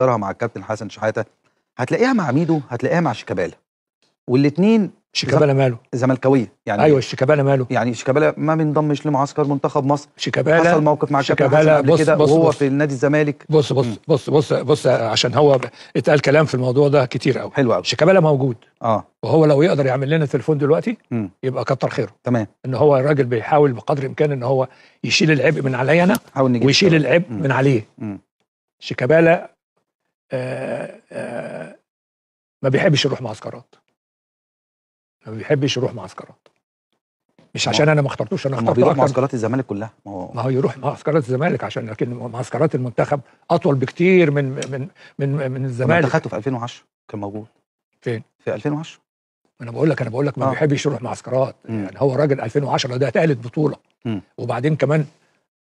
مع الكابتن حسن شحاته، هتلاقيها مع ميدو، هتلاقيها مع شيكابالا، والاثنين شيكابالا ماله؟ زملكاويه يعني. ايوه شيكابالا ماله؟ يعني شيكابالا ما بينضمش لمعسكر منتخب مصر. شيكابالا حصل موقف مع الكابتن حسن قبل كده وهو في النادي الزمالك. بص بص بص بص بص، عشان هو اتقال كلام في الموضوع ده كتير قوي. حلو قوي. شيكابالا موجود وهو لو يقدر يعمل لنا تليفون دلوقتي يبقى كتر خيره. تمام. ان هو الراجل بيحاول بقدر الامكان ان هو يشيل العبء من عليا انا ويشيل العبء من عليه. شيكابالا ما بيحبش يروح معسكرات. ما بيحبش يروح معسكرات، مش عشان انا ما اخترتوش، انا اخترته. بيروح معسكرات الزمالك كلها. ما هو يروح معسكرات الزمالك عشان، لكن معسكرات المنتخب اطول بكتير من من من من الزمالك. انت خدته في 2010 كان موجود فين؟ في 2010. انا بقول لك ما بيحبش يروح معسكرات. يعني هو راجل 2010 ده ثالث بطوله. وبعدين كمان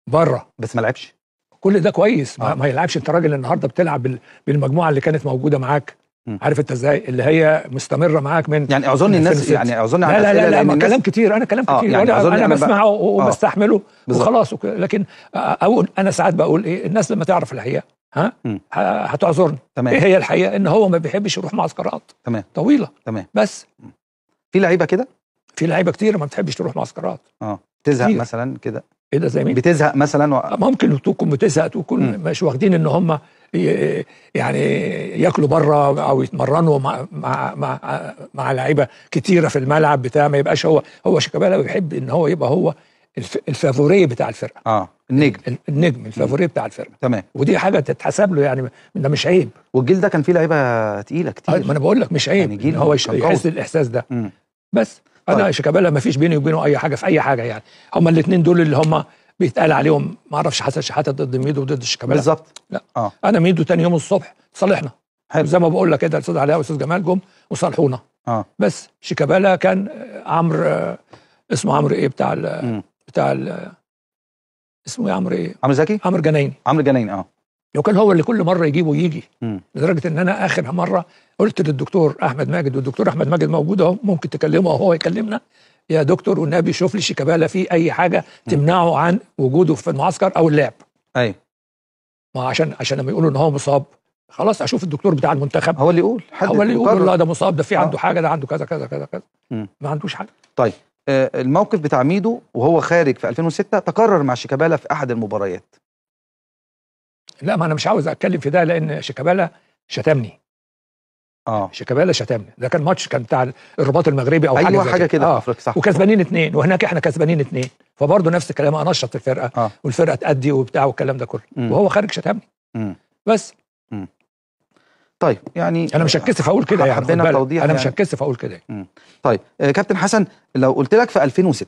بره بس ما لعبش. كل ده كويس. ما يلعبش. انت راجل النهارده بتلعب بالمجموعة اللي كانت موجودة معاك. عارف انت ازاي اللي هي مستمرة معاك من يعني اعذرني الناس، يعني اعذرني على لا لا لا, لا كلام كتير، انا كلام كتير يعني انا بسمعه وبستحمله وخلاص. لكن اقول انا ساعات بقول ايه، الناس لما تعرف الحقيقة ها هتعذرني. تمام. ايه هي الحقيقة؟ ان هو ما بيحبش يروح معسكرات. تمام. طويلة. تمام. بس في لعيبة كده، في لعيبة كتير ما بتحبش تروح معسكرات. تزهق مثلا كده. ايه ده زي مين؟ بتزهق مثلا ممكن تكون بتزهق، تكون مش واخدين ان هم يعني ياكلوا بره او يتمرنوا مع مع مع, مع لعيبة كتيرة في الملعب بتاع. ما يبقاش هو شيكابالا بيحب ان هو يبقى هو ال favori بتاع الفرقة. النجم، النجم ال favori بتاع الفرقة. تمام. ودي حاجة تتحسب له يعني، ده مش عيب. والجيل ده كان فيه لعيبة تقيلة كتير. ما انا بقول لك مش عيب يعني هو يحس الاحساس ده. بس انا طيب. شيكابالا ما فيش بيني وبينه اي حاجة في اي حاجة يعني. هما الاثنين دول اللي هما بيتقال عليهم ما اعرفش حسن شحاته ضد ميدو وضد شيكابالا بالظبط. لا انا ميدو تاني يوم الصبح صالحنا. حلو. زي ما بقول لك كده الاستاذ علاء والاستاذ جمال جم وصالحونا. بس شيكابالا كان عمرو، اسمه عمرو ايه بتاع ال بتاع ال اسمه ايه عمرو ايه؟ عمرو زكي؟ عمرو جنايني. عمرو جنايني. وكان هو اللي كل مرة يجيبه ويجي. لدرجة ان انا اخر مرة قلت للدكتور احمد ماجد، والدكتور احمد ماجد موجود اهو، ممكن تكلمه وهو يكلمنا، يا دكتور والنبي شوف لي شيكابالا في اي حاجة تمنعه عن وجوده في المعسكر او اللعب. ايوه. ما عشان لما يقولوا ان هو مصاب خلاص اشوف الدكتور بتاع المنتخب هو اللي يقول، هو اللي يقول لا ده مصاب، ده في عنده حاجة، ده عنده كذا كذا كذا كذا. ما عندوش حاجة. طيب الموقف بتاع ميدو وهو خارج في 2006 تكرر مع شيكابالا في احد المباريات. لا ما انا مش عاوز اتكلم في ده لان شيكابالا شتمني. شيكابالا شتمني. ده كان ماتش كان بتاع الرباط المغربي او حاجة. ايوه حاجة كده. افريقيا صح. وكسبانين 2 وهناك احنا كسبانين 2، فبرضه نفس الكلام، انشط الفرقة والفرقة تأدي وبتاع والكلام ده كله. وهو خارج شتمني. بس. طيب يعني انا مش هتكسف اقول كده يعني، حبينا توضيح. انا مش هتكسف اقول كده. طيب كابتن حسن، لو قلت لك في 2006